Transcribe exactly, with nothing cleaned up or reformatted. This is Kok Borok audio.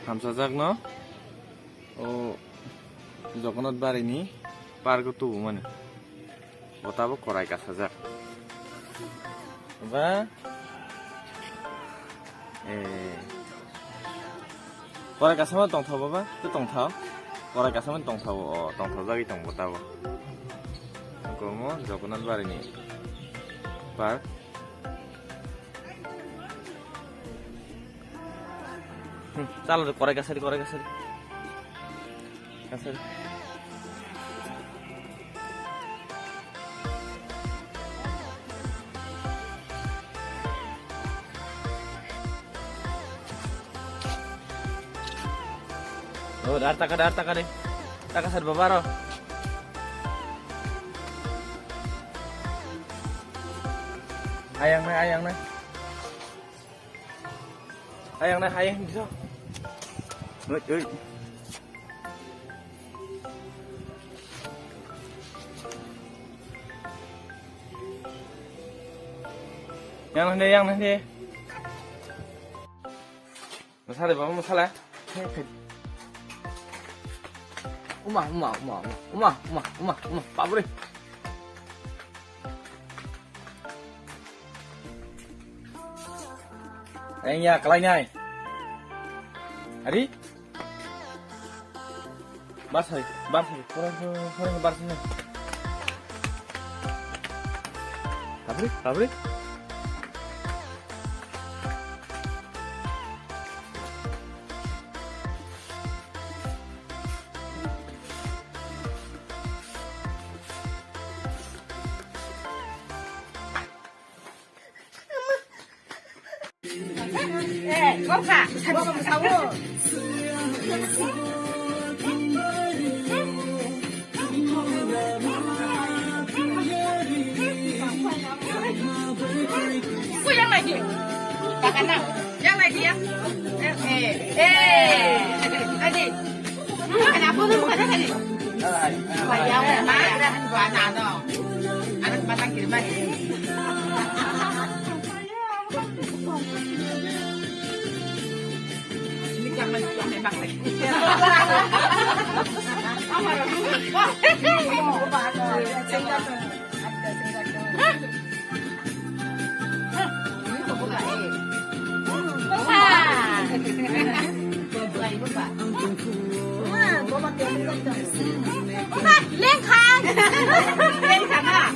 Hamsajak no o Jogonath Bari ni park o tubu mani. Bo tabok korai kasajak. Ba. Eh. Korai kasama tongthao baba, tei tongthao. Korai kasama tongthao, o tongthao jagwi tong bo tabok. Komo Jogonath Bari ni park. Hmm, chalo, korai kasari, korai kasari. Kasari. Oh, dar taka, dar taka de. Taka sar baba ro. Ayang na, ayang na. Ayang na, ayang bisa. Oi, oi. Yang nanti, yang nanti. Masala, baba masala. Uma, uma, uma, uma, uma, uma, uma, uma, babri. Ayang ya, kalai nai. Ari? Barsai, barsai, kurang, kurang, kurang, barsai. Abri, abri. Yang lagi ya? Eh, eh, eh, tadi. Bukan apa tuh, bukan tadi. Bayang, mana? Anak, anak, anak, anak, anak, anak, anak, anak, Lengkha.